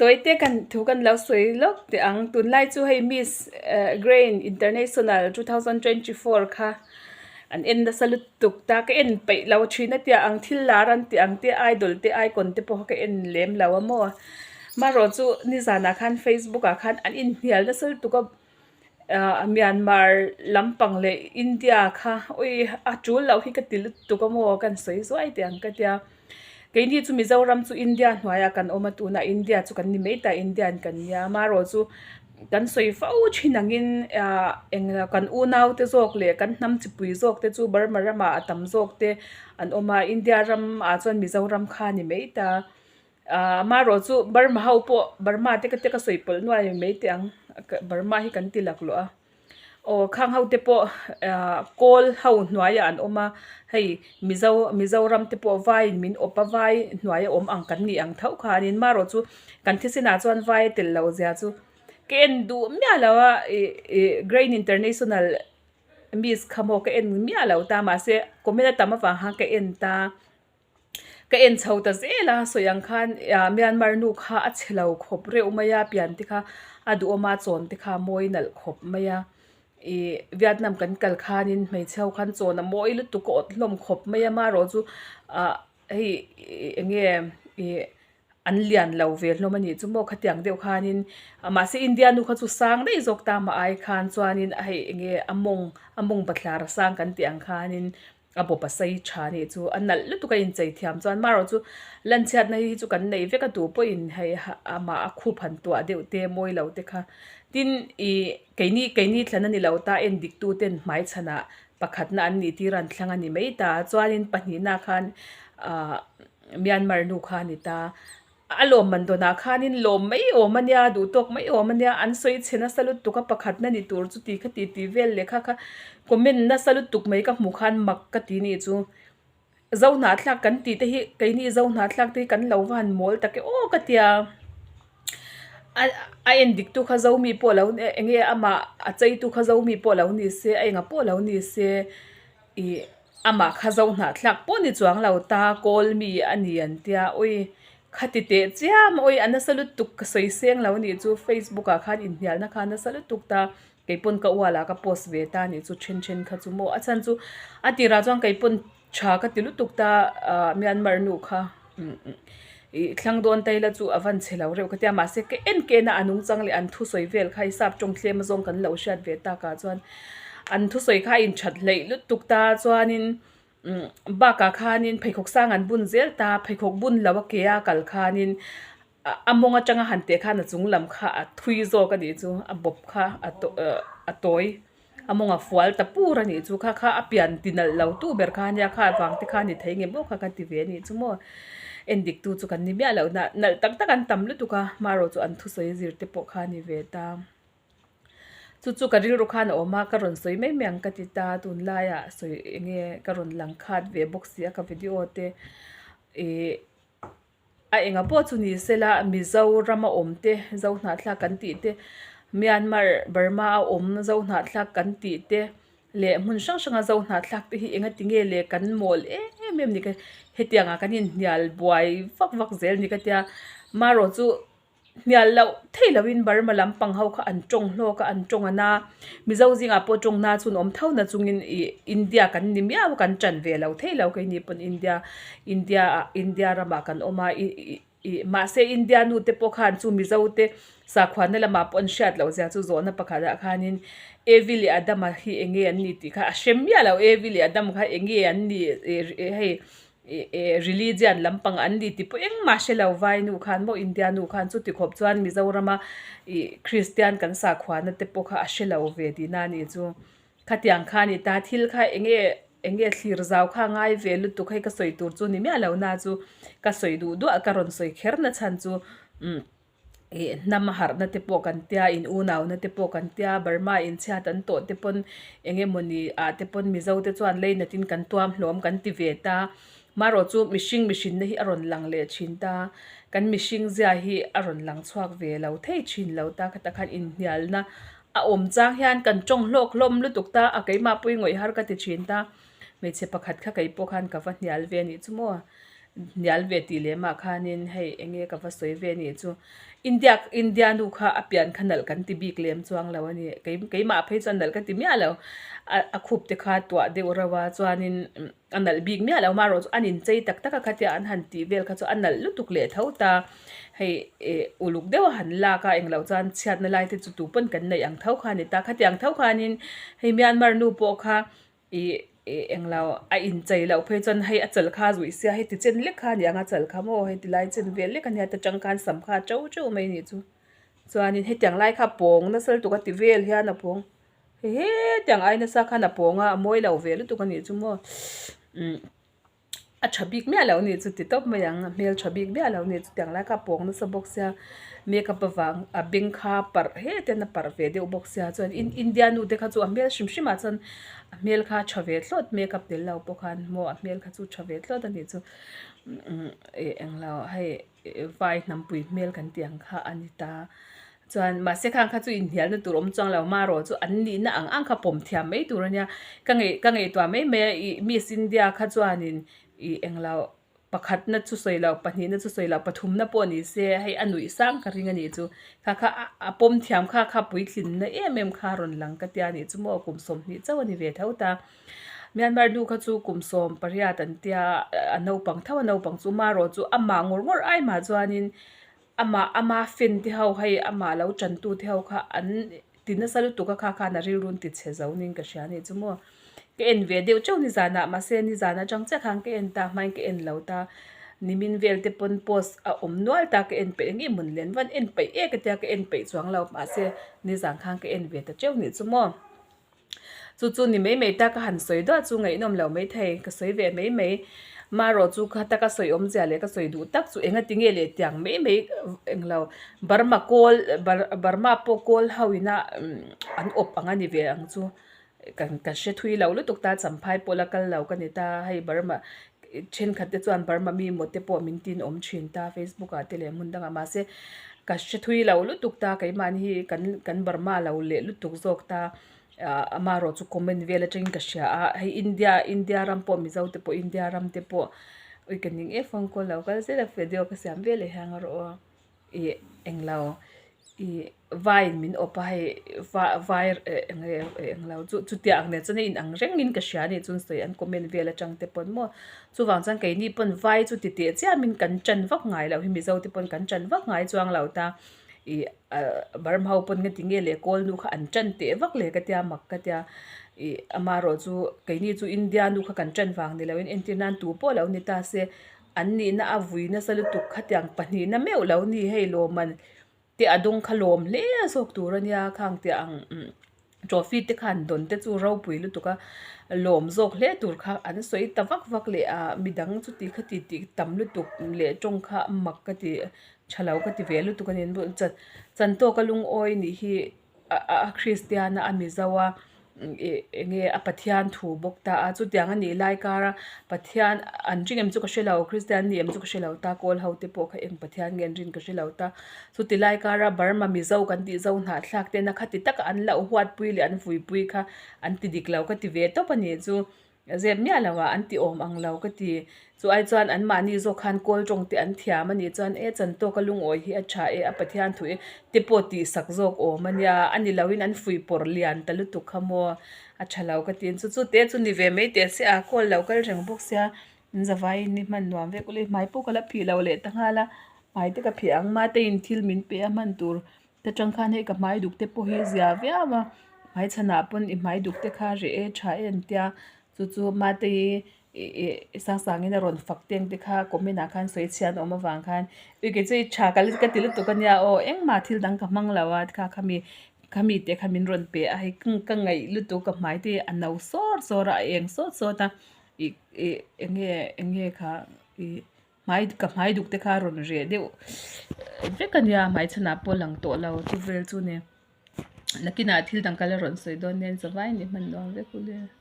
Tawite kan thu kan lo sawi lawk teh ang. Tunlai chu hei Miss Grand International 2024 kha an en nasa lutuk ta. Ka en peih lo thin a tia ang thil lar an tih ang te idol te icon te pawh kha ka en lem lo a maw. Marawh chu nizanah khan Facebook ah khan an inhnial nasa lutuk a. Ahh Myanmar lampang leh India kha ui a tul loh hi ka ti lutuk a maw kan sawi zuai teh ang ka tia keini chu Mizoram chu India hnuaiah kan awm a tunah India chu kan ni mai ta Indian kan nia amaherawh chu kan sawi fo thin angin ahh englo kan unau te zawk leh kan hnam chipui zawk te chu Burma ramah a tam zawk te an awm a India ramah chuan Mizoram kha a ni mai ta. Ahh amaherawh chu Burma ho pawh Burma te ka te ka sawi pawlh nuai mai teh ang Burma hi kan ti laklawh a aw khang ho te pawh ahh kawl ho hnuaiah an awm a hei Mizo Mizoram te pawh vaiin min awp a vai hnuaia awm ang kan nih ang tho khanin amaherawh chu kan thisenah chuan vai a tel loh zia chu ka en duh miah lo a ih ih Grain International Miss kha maw ka en miah lo ta mahse comment a tam avang khan ka en ta. Ka en chho ta zel a, sawi ang khan Myanmar nu kha a chhe lo khawp reuh mai a, pian te kha a duhawm a, chawn te kha a mawi nalh khawp mai a. Ih Vietnam kan kal khanin hmeichhe ho khan chawn a mawi lutuk a awt hlawm khawp mai a, marawh chu ah hei eng nge ih an lian lo ve hlawm a nih chu maw khatiang deuh khanin mahse India nu kha chu sang daih zawk ta mah ai khan chuanin hei eng nge a mawng a mawng bathlar a sang kan tih ang khanin. A bawp a sei tha nih chu a nalh lutuk a inchei thiam chuan marawh chu lanchhiatna hi chu kan nei vek a tu pawhin hei amah a khup han tuah deuh te mawi lo te kha tin ih keini keini thlan a ni lo ta en dik tu ten hmai chhanah pakhatna an nih tir a an thlang a ni mai ta chuanin pahnihna khan ahh Myanmar nu kha a ni ta. A lawm man dawnah khanin lawm mai awm a nia, duh tawk mai awm a nia, an sawi chhe nasa lutuk a, pakhatna ni tur chu ti kha ti ti vel leh kha kha comment nasa lutuk mai ka hmuh khan mak ka ti nih chu. Zohnahthlak kan tih te hi keini zohnahthlak te hi kan lo va han mawl tak e aw ka tia. A a en dik tu kha zomi pawh lo eng nge amah a chei tu kha zomi pawh lo ni se a enga pawh lo ni se ih Amah kha zo hnahthlak pawh ni chuang lo ta kawl mi a ni an tia ui khati teh chiam ui a nasa lutuk ka sawi seng lo anih chu facebook ah khan inhnialna kha a nasa lutuk ta keipawn ka ual ah ka post ve ta anih chu then then kha chu maw a chhan chu a tirah chuan keipawn tha ka ti lutuk ta ah Myanmar nu kha ih thlang dawn ta ila chu a van chhe lo reuh ka tia mahse ka en ken a a nungchang leh an thusawi vel kha i sap tawng thlem azawng kan lo hriat ve tak ah chuan an thusawi kha a inthat hleih lutuk ta chuanin umm bakah khanin pheikhawk sang an bun zel ta pheikhawk bun lo a ke a kal khanin a mawng atanga han teh khan a chung lam kha a thui zawk a nih chu a bawp kha a a tawi. A mawng a fual ta pur a nih chu kha kha a pian ti nalh lo tu ber kha ania kha vang te kha a ni thei nge maw kha ka ti ve a nih chu maw en dik tu chu kan ni miah loh na nalh tak tak an tam lutuk a marawh chu an thusawi zir te pawh kha a ni ve ta chu chu ka rilru khan a awm a ka rawn sawi mai mai ang ka ti ta tunlaiah sawi eng nge ka rawn lang khat ve bawk si a ka video te ih. A enga pawh chu ni sela Mizoram a awm te Zohnahthlak kan tih te Myanmar Burma a awm Zohnahthlak kan tih te leh hmun hrang hranga Zohnahthlak te hi enga ti nge le kan mawl em em ni ka hetiang ah kan inhnial buai vak vak zel ni ka tia marawh chu. Hnial loh thei loin Burma lampang ho kha an tawng hlawk a, an tawng a na. Mizo zingah pawh tawng na chu an awm tho na chungin ih India kan ni miau a, kan tan ve lo thei lo keini pawn India India ah India ramah kan awm a ih ih mahse India nu te pawh khan chu Mizo te sakhuana lamah pawh an hriat loh zia chu zawhna pakhatah khanin Evi leh Adama hi eng nge an ni tih kha a hre miah lo Evi leh Adam kha eng nge an ni ih hei Religion lampang an ni ti pawh engmah hre lo vai nu khan maw India nu khan chuti khawp chuan Mizorama ih Kristian kan sakhuana te pawh kha a hre lo ve tihna a nih chu. Khatiang kha a ni ta thil kha eng nge eng nge thlir zau kha a ngai ve lutuk hei ka sawi tur chu ni miah lo na chu ka sawi duh duah ka rawn sawi kher na chhan chu umm. ih hnam a harhna te pawh kan tia in unauna te pawh kan tia Burma in chhiat an tawh te pawn eng emawni ah te pawn Mizo te chuan leinat in kan tuam hlawm kan ti ve ta marawh chu mihring mihrinna hi a rawn lang leh thin ta kan mihring zia hi a rawn lang chhuak ve lo thei thin lo ta khatah khan inhnialna a awm chang hian kan tawng hlawk hlawm lutuk ta a keimah pawhin ngawih har ka ti thin ta hmeichhe pakhat kha keipawh khan ka va hnial ve a nih chu maw. Hnial ve tih lem ah khanin hei eng nge ka va sawi ve nih chu India India nu kha a pian kha nalh kan ti bik lem chuang lo a ni kei keimah phei chuan nalh ka ti miah lo a a khup te kha tuah deuh reuh a chuanin a nalh bik miah lo amaherawhchu an inchei tak tak a khatia an han tih vel kha chu a nalh lutuk leh tho ta hei ih uluk deuh a han lak a englo chuan chhiatna lai te chu tupawn kan neih ang tho kha a ni ta khatiang tho khanin hei Myanmar nu pawh kha Ih ih englo a inchei loh phei chuan hei a chal kha a zuih sia heti chen lek kha a ni ang a chal kha maw heti lai chen vel lek a nia ta tang khan sam kha a to teuh mai a nih chu chuanin hetiang lai kha pawng nasa lutuk a ti vel hian a pawng hei hetiang ai nasa khan a pawng a a mawi lo ve lutuk a nih chu maw umm. A tha bik miah lo a ni chu ti tawp mai ang a hmel tha bik miah lo a ni chu tiang lai kha a pawng nasa bawk sia makeup avang a beng kha parh het hian a parh ve deuh bawk sia chuan in India nu te kha chu a hmel hrim hrim ah chuan a hmel kha a tha ve thlawt makeup tel lo pawh khan maw a hmel kha chu tha ve thlawt a ni chu umm ih englo hei vai hnampui hmel kan tih ang kha a ni ta. Chuan mahse khang kha chu inhnialna tur awm chuang lo marawh chu an nihna ang ang kha pawm thiam mai tur a nia. Ka ngaih ka ngaihtuah mai mai a ih Miss India kha chuanin ih englo pakhatna chu sawi loh pahnihna chu sawi loh pathumna pawh ni se hei a nuih sang ka ring a nih chu. Kha kha a pawm thiam kha kha puitlinna em em kha a rawn lang ka tia nih chu maw kum 20 chauh a ni ve tho ta. Myanmar nu kha chu kum 18 an tia a naupang tho a naupang chu marawh chu amah ngawr ngawr ai mah chuanin Amah ama fan te ho hei amah lo tan tu te ho kha an ti nasa lutuk a kha khan a rilru an ti chhe zo niin ka hria a nih chu maw. Ka en ve deuh teuh nizan ah mahse nizan atang chiah khan ka en ta hmain ka en lo ta nimin vel te pawn post a awm nual ta ka en peih eng nge mawn len van en peih ek a tia ka en peih chuang lo mahse nizan khan ka en ve ta teuh nih chu maw. Chu chu ni mai mai ta ka han sawi duah chu ngaihnawm lo mai thei ka sawi ve mai mai. Marawh chu kha taka sawi awmzia leh ka sawi duh tak chu enga ti nge leh tiang mai mai englo Burma kawl Burma pawh kawl ho ina an awp ang a ni ve ang chu kan ka hre thui lo lutuk ta champhai pawh la kal lo ka ni ta hei Burma thenkhat te chuan Burma mi maw te pawh min tin awm thin ta Facebook ah te leh hmun dangah mahse ka hre thui lo lutuk ta keimahni hi kan kan Burma lo leh lutuk zawk ta ah amaherawh chu comment vel atangin ka hria a hei India India ram pawh Mizo te pawh India ram te pawh ui ka ning em phone call lo kal zel a video ka siam vel leh hian erawh aw ih englo ih vai min awp a hei vai vai eng nge englo chu chutiang ang nen chuan a inang rengin ka hria a ni chuan sawi an comment vel atang te pawn maw chuvang chuan keini pawn vai chu ti teh chiam in kan tan vak ngai loh hi mizo te pawn kan tan vak ngai chuang lo ta ih Burma ho pawn nga ti nge leh kawl nu kha an tan teh vak le ka tia mak ka tia ih amaherawh chu keini chu India nu kha kan tan vang ni loin entir nan tu pawh lo ni ta se An nihna a vui nasa lutuk khatiang pahnihna meuh lo ni hei lawmman te a dawng kha lawm hle zawk tur a nia khang tih ang trophy te khan dawn te chu ropui lutuk a lawm zawk hle tur kha an sawi ta vak vak leh a midang chuti khati tih tam lutuk leh tawng kha mak ka ti tha lo ka ti ve lutuk a ni chan tawk a lungawi nih hi. a Kristian a a Mizo a ih eng nge a Pathian thu bawk ta a chutiang a nih lai kar a Pathian an ring em chu ka hre lo Kristian ni em chu ka hre lo ta kawl ho te pawh kha eng Pathian nge an rin ka hre lo ta chuti lai kar a Burma Mizo kan tih zo hnahthlak te na khati taka an lo huatpui leh an vuipui kha an ti dik lo ka ti ve tawp a nih chu. Zep miah lo ah an ti awm ang lo ka ti. Chu ai chuan an mahni zawk khan kawl tawng te an thiam a nih chuan e chan tawk a lungawi hi a tha e a Pathian thu e te pawh tih sak zawk awm a nia. A ni loin an fuih pawrh lian ta lutuk kha maw a tha lo ka ti. Chu chu te chu ni ve mai teh se a kawl lo kal reng bawk sia in zavai in i hman nuam vek ule hmai pawh ka la phih lo leh ta nghal a hmai te ka phih ang mate in thil min pe a hman tur Ta tang khan hei ka hmai duk te pawh hi zia viau a hmai chhanah pawn i hmai duk te kha reh e tha e an tia chu chu mate i ih sang sangin a rawn fak teng te kha comment ah khan sawi chhiat a awm avang khan ui kei chu i tha ka ka ti lutuk ania aw engmah thil dang ka hmang lo a kha khami khami te kha min rawn pe a hei ka ngaih lutuk ka hmai te a no sawr sawr a a eng sawt sawt a ih ih eng nge eng nge kha ih. Hmai ka hmai duk te kha a rawn reh deuh vek a nia hmai chhanah pawh a lang tawh lo chu vel chu ni nakinah thil dang kal a rawn sawi dawn nia in zavai ni hman nuam vek ule.